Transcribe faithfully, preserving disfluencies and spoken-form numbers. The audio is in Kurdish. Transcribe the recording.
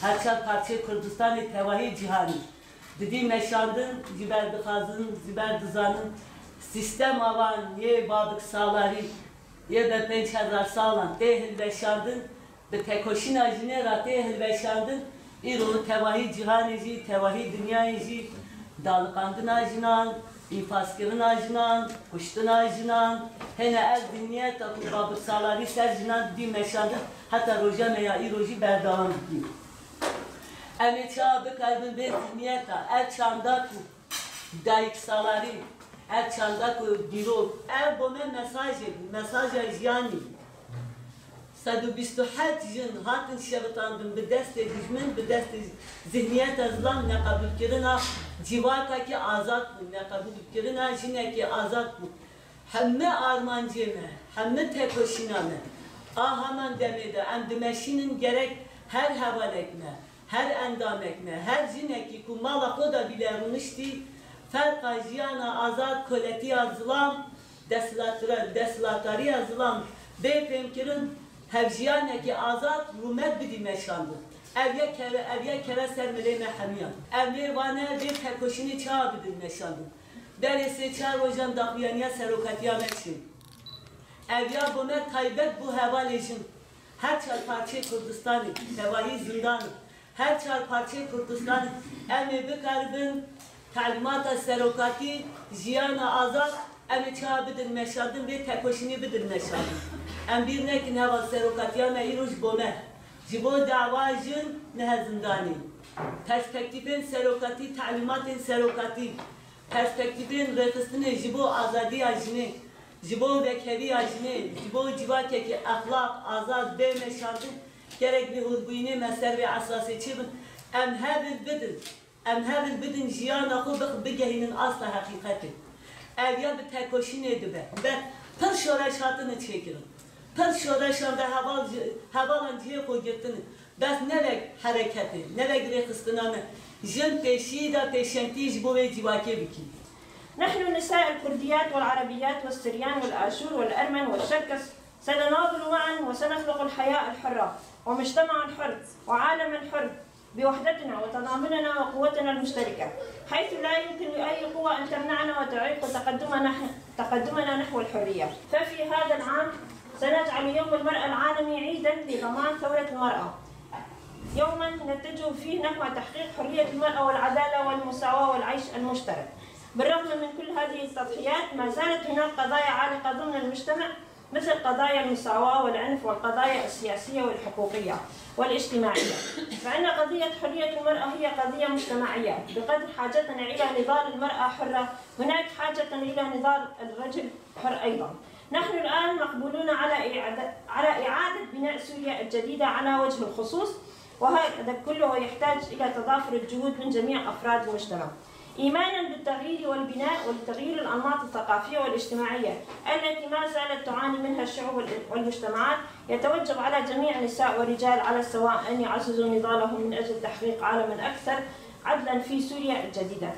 Her çar parçeyê Kurdistanê tevahî cîhanê didî meşandin, ji ber dixwazin, ji ber dizanin sîstema wan yê babik salarî yê be pênc hezar salan tê hilweşandin, bi tekoşîna jinê re tê hilweşandin, îro tevahî cîhanê jî, tevahî dinyayê jî daliqandina jinan, înfazkirina jinan, kuştina jinan, hêne ev zihniyeta ku babik salarî ser jinan didî meşandin, heta roja me ya îro jî berdewam dikî. Em ê çawa bikaribin vê zihniyeta, ev çanda ku dayik salarî, ev çanda ku dîrok, ev bo me mesajê bû, mesaja jiyanî. Sed û bîst û heft jin hatin şevitandin bi destê dijmin, bi destê zihniyeta zilam, neqebûlkirina civakekî azad bû, neqebûlkirina jinekî azad bû. Hemî armancê me, hemî tekoşîna me a heman demê de em dimeşînin, gerek her hevalek me, her endamek me, her jinekî ku mala xwe de bîle rûniştî, ferqa jiyana azad, koletiya zilam, desthilatira-, desthilatdariya zilam bê fêmkirin, hevjiyanekî azad, rûmet bidî meşandin. Ev yek kere, ev yek kere ser milê me hemiyan. Em lê vane vê tekoşînê çawa bidin meşandin. Berê sê çar rojan daxuyaniya serokatiya me çin. Ev ya bo me taybet bû hevalê jin. Her çar parçeyê Kurdistanê, tevahî zindan in. Her çar parçeyê Kurdistanê em ê bikaribin talîmata serokatî, jiyana azad, em ê çawa bidin meşandin, vê tekoşînê bidin meşandin. Em bîr nekin heval serokatiya me îro ji bo me, ji bo dawa jin nihe zindanê. Perspektîfên serokatî, talîmatên serokatî, perspektîfên rêxistinê ji bo azadiya jinê, ji bo wekheviya jinê, ji bo civakekî exlaq, azad bê meşandin, gerek lihûrbûyînê me ser vê esasê çêbin. Em hev li bidin, em hev li bidin jiyana xwe bix-, bigehînin asta heqîqetê. Ev ya bi tekoşînê dibe. Be pir şoreş hatine çêkirin. Pir şoreşan de heval ji, hevalan cihê xwe girtine. Bes ne wek hereketê, ne wek rêxistina me. Jin pêşî de pêşengtî ji bo vê civakê bikî. نحن نساء الكرديات والعربيات والسريان والآشور والأرمن والشركس سنناضل معا وسنخلق الحياة الحرة ومجتمعا حر وعالما حر بوحدتنا وتضامننا وقوتنا المشتركة، حيث لا يمكن لأي قوة أن تمنعنا وتعيق تقدمنا نحو، تقدمنا نحو الحرية. ففي هذا العام سنجعل يوم المرأة العالمي عيدا لضمان ثورة المرأة، يوما نتجه فيه نحو تحقيق حرية المرأة والعدالة والمساواة والعيش المشترك. بالرغم من كل هذه التضحيات، ما زالت هناك قضايا عالقة ضمن المجتمع، مثل قضايا المساواة والعنف والقضايا السياسية والحقوقية والاجتماعية. فإن قضية حرية المرأة هي قضية مجتمعية. بقدر حاجتنا إلى نضال المرأة حرة، هناك حاجة إلى نضال الرجل حر أيضا. نحن الآن مقبولون على إعادة، على إعادة بناء سوريا الجديدة على وجه الخصوص، وهذا كله يحتاج إلى تضافر الجهود من جميع أفراد المجتمع، إيمانا بالتغيير والبناء ولتغيير الأنماط الثقافية والاجتماعية التي ما زالت تعاني منها الشعوب وال-، والمجتمعات. يتوجب على جميع النساء والرجال على السواء أن يعززوا نضالهم من أجل تحقيق عالم أكثر عدلا في سوريا الجديدة.